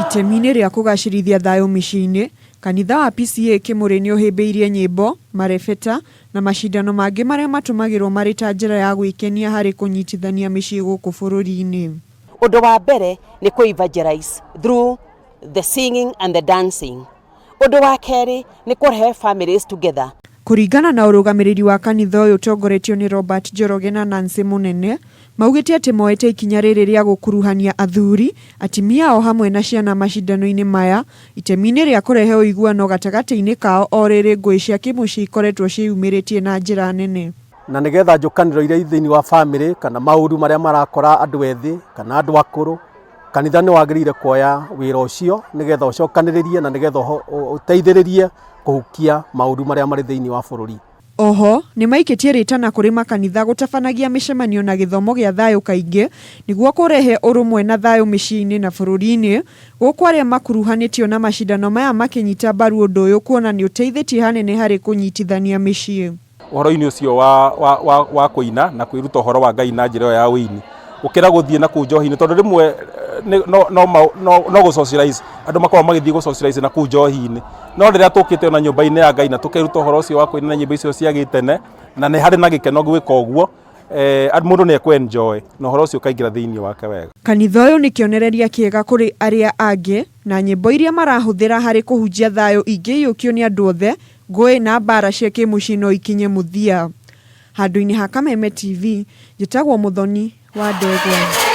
Itemi-inĩ rĩa kũgacĩrithia thayũ mĩciĩ-inĩ, kanitha wa PCEA Kĩmũrĩ nĩ ũhĩmbĩirie nyĩmbo, marebeta, na macindano mangĩ marĩa matũmagĩrwo marĩ ta njĩra ya gwĩkenia harĩ kũnyitithania mĩciĩ gũkũ bũrũri-inĩ. Ũndũ wa mbere nĩ kũ evangelize through the singing and the dancing. Ũndũ wa kerĩ nĩ kũrehe families together. Kũringana na ũrũgamĩrĩri wa kanitha ũyũ ũtongoretio nĩ Robert Njoroge na Nancy Mũnene, maugĩte atĩ moete ikinya rĩrĩ rĩa gũkuruhania athuri, atimia o hamwe na ciana macindano-inĩ maya, itemi-inĩ rĩa kũrehe ũiguano gatagatĩ-inĩ kao o rĩrĩ ngũĩ cia kĩmũciĩ ikoretwo ciĩyumĩrĩtie na njĩra nene. Na nĩgetha njũkanĩro iria i thĩinĩ wa bamĩrĩ kana maũru marĩa marakora andũ ethĩ kana andũ akũrũ, kanitha nĩ wagĩrĩire kuoya wĩra ũcio nĩgetha ũcokanĩrĩrie na nĩgetha ũteithĩrĩrie kũhukia maũru marĩa marĩ thĩinĩ wa bũrũri. Oho, nĩmaikĩtie rĩtana kũrĩ makanitha gũtabanagia mĩcemanio na gĩthomo gĩa thayũ kaingĩ nĩguo kũrehe ũrũmwe na thayũ mĩciĩ-inĩ na bũrũri-inĩ, gũkũ arĩa makuruhanĩtio na macindano maya makĩnyita mbaru ũndũ ũyũ kuona nĩũteithĩtie hanene harĩ kũnyitithania mĩciĩ. Ũhoro-inĩ ũcio wa, wa, wa, wa kũina na kwĩruta ũhoro wa Ngai na njĩra ĩyo ya ũini gũkĩra gũthiĩ na kũu njohi-inĩ tondũ rĩmwe eh, no, no, no, no gũ socialize andũ makoragwo magĩthiĩ gũ socialize na kũu njohi-inĩ no rĩrĩa tũkĩte ona nyũmba-inĩ ya Ngai na tũkeruta ũhoro ũcio wa kũina na nyĩmbo icio cia gĩtene na nĩ harĩ na gĩkeno gwĩka ũguo eh, mũndũ nĩ ekũ enjoy na ũhoro ũcio ũkaingĩra thĩinĩ wake wega. Kanitha ũyũ nĩ kĩonereria kĩega kũrĩ arĩa angĩ na nyĩmbo iria marahũthĩra harĩ kũhunjia thayũ ingĩiyũkio nĩ andũ othe Ngũĩ na mbaara cia kĩmũciĩ no ikinye mũthia. Handũ-inĩ ha Kameme TV, njĩtagwo Mũthoni wa Ndegwa.